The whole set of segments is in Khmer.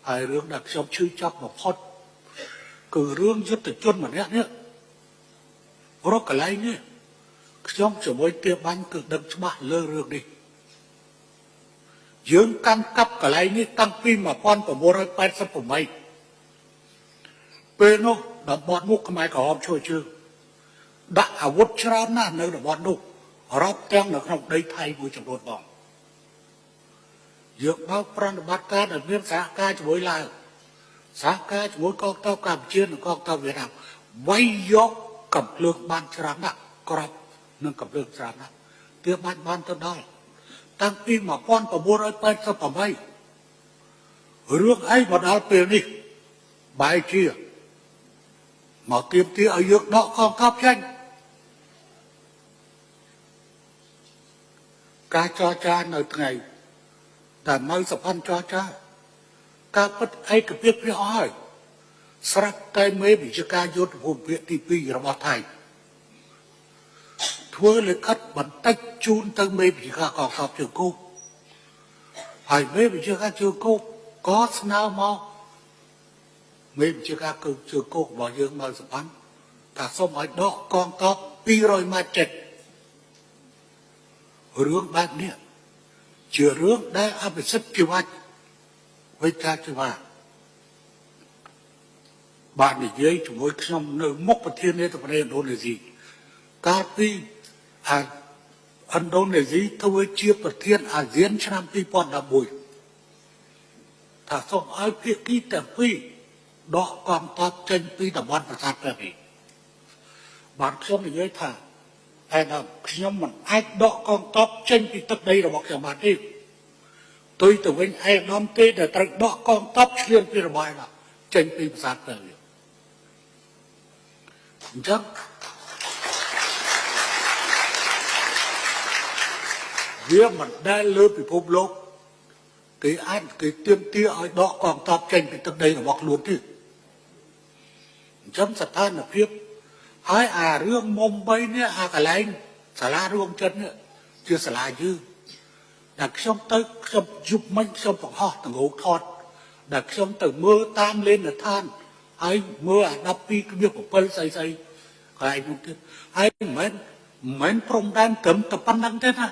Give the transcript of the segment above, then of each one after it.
ហើយរឿងដែលខ្ញុំឈឺចាប់បំផុតគឺរឿងយុទ្ធជនម្នាក់នេះរកកន្លែងនេះខ្ញុំជាមួយទាបាញ់គឺដឹងច្បាស់លើរឿងនេះយើងកាន់កាប់កន្លែងនេះតាំងពី1988ពេលនោះតំបន់នោះខ្មែរក្រហមជួយជើងដាក់អាវុធច្រើនណាស់នៅតំបន់នោះរាប់ទាំងនៅក្នុងដីថៃមួយចំនួនបងយើងបើកប្រតិបត្តិការដែលមានសហការជាមួយឡាវសហការជាមួយកងទ័ពកម្ពុជានិងកងទ័ពវៀតណាមវាយយកកំភ្លើងបានច្រើនណាស់ក្របនិងកំភ្លើងច្រើនណាស់ទើបបានបានទៅដល់តាំងពី1988រឿងអីមកដល់ពេលនេះបែរជាមកទៀមទាឲ្យយើងដកកងទ័ពចេញការចរចានៅថ្ងៃតែម៉ៅសុផាន់ចរចាការពិតឯកភាពគ្នាអស់ហើយស្រាប់តែមេវិជ្ជាការយុទ្ធភូមិភាគទី2របស់ថៃធ្វើលិខិតបន្តិចជូនទៅមេវិជ្ជាការកងទ័ពជើងគោកហើយមេវិជ្ជាការជើងគោកក៏ស្នើមកមេវិជ្ជាការគឺជើងគោករបស់យើងម៉ៅសុផាន់ថាសូមឲ្យដកកងទ័ព200ម៉ែត្រចិត្តរឿងបែបនេះជារឿងដែលអភិសិទ្ធជីវវិទ្យាជីវៈបាននិយាយជាមួយខ្ញុំនៅមុខប្រធានាធិបតីឥណ្ឌូនេស៊ីកាលពីឥណ្ឌូនេស៊ីធ្វើជាប្រធានអាស៊ានឆ្នាំ2011ថាសូមឲ្យភាគីទាំងពីរដកកងទ័ពចេញពីតំបន់ប្រាសាទព្រះវិហារបានខ្ញុំនិយាយថាឯដល់ខ្ញុំមិនអាចដកកងទ័ពចេញពីទឹកដីរបស់ខ្ញុំបានទេទុយទៅវិញឯកឧត្តមទេដែលត្រូវដកកងទ័ពឈ្លានពីរបស់ឯកឧត្តមចេញពីប្រាសាទព្រះវិហារអញ្ចឹងវាមិនដែលលើពិភពលោកគេអាចគេទាមទារឲ្យដកកងទ័ពចេញពីទឹកដីរបស់ខ្លួនទេអញ្ចឹងស្ថានភាពហើយអារឿងមុំ3នេះអាកន្លែងសាលារួមចិត្តនេះជាសាលាយើងដែលខ្ញុំទៅខ្ញុំយប់មិញខ្ញុំបង្ហោះតងោថតដែលខ្ញុំទៅមើលតាមលេនដ្ឋានហើយមើលអា12.7ស្អីស្អីកន្លែងនោះទៀតហើយមិនមែនព្រំដែនត្រឹមតែប៉ុណ្្នឹងទេណា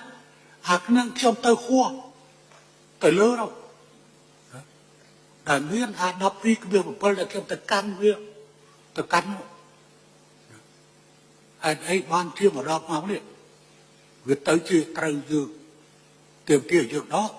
អានឹងខ្ញុំទៅហួសទៅលើនោះដែលមានអា12.7ដែលខ្ញុំទៅកាន់វាទៅកាន់នោះហើយអីបានជាមកដល់មកនេះវាទៅជាត្រូវយើងទៀមទាយើងដក